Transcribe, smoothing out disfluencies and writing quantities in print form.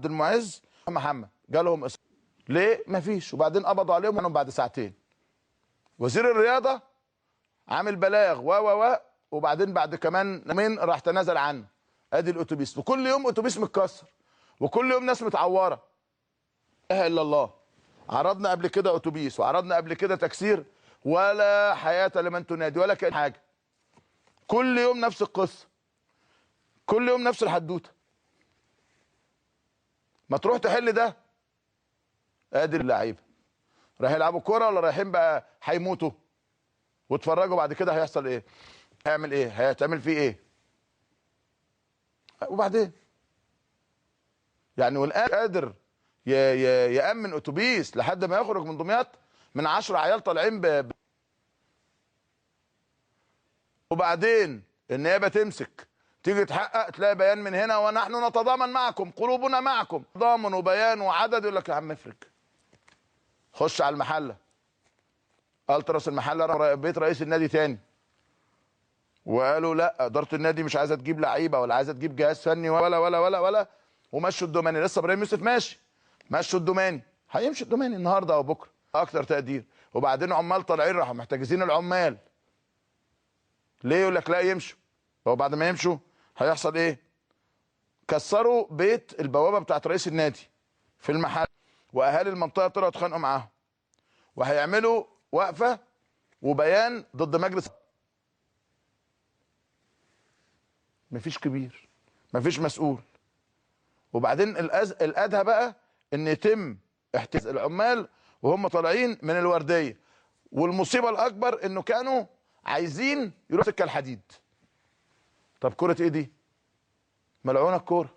المعز محمد جالهم إصابة. ليه؟ مفيش. وبعدين قبضوا عليهم بعد ساعتين. وزير الرياضة عامل بلاغ و و و وبعدين بعد كمان يومين راح تنازل عنه. ادي الاتوبيس، وكل يوم اتوبيس متكسر، وكل يوم ناس متعوره. لا اله الا الله. عرضنا قبل كده اتوبيس، وعرضنا قبل كده تكسير، ولا حياة لمن تنادي ولا كأن حاجة. كل يوم نفس القصة، كل يوم نفس الحدوتة. ما تروح تحل ده. ادي اللعيبة رايح يلعبوا كورة ولا رايحين بقى هيموتوا؟ واتفرجوا بعد كده هيحصل ايه؟ هيعمل ايه؟ هيتعمل فيه ايه؟ وبعدين يعني والان قادر يأمن اتوبيس لحد ما يخرج من دمياط من 10 عيال طالعين وبعدين النيابة تمسك تيجي تحقق، تلاقي بيان من هنا ونحن نتضامن معكم، قلوبنا معكم، تضامن وبيان وعدد. يقول لك يا عم افرج. خش على المحلة، التراس المحلة، بيت رئيس النادي تاني، وقالوا لا ادارة النادي مش عايزه تجيب لعيبة ولا عايزه تجيب جهاز فني ولا ولا ولا ولا، ومشوا الدوماني. لسه ابراهيم يوسف ماشي، مشوا الدوماني، هيمشي الدوماني النهارده او بكره اكتر تقدير. وبعدين عمال طالعين راحوا محتجزين العمال. ليه؟ يقول لك لا يمشوا. هو بعد ما يمشوا هيحصل ايه؟ كسروا بيت البوابة بتاعت رئيس النادي في المحل، واهالي المنطقة طلعوا اتخانقوا معاهم، وهيعملوا وقفه وبيان ضد مجلس. مفيش كبير، مفيش مسؤول. وبعدين الادهى بقى ان يتم احتجاز العمال وهم طالعين من الوردية. والمصيبة الاكبر انه كانوا عايزين يروحوا سكة الحديد. طب كرة ايه دي؟ ملعونة الكورة.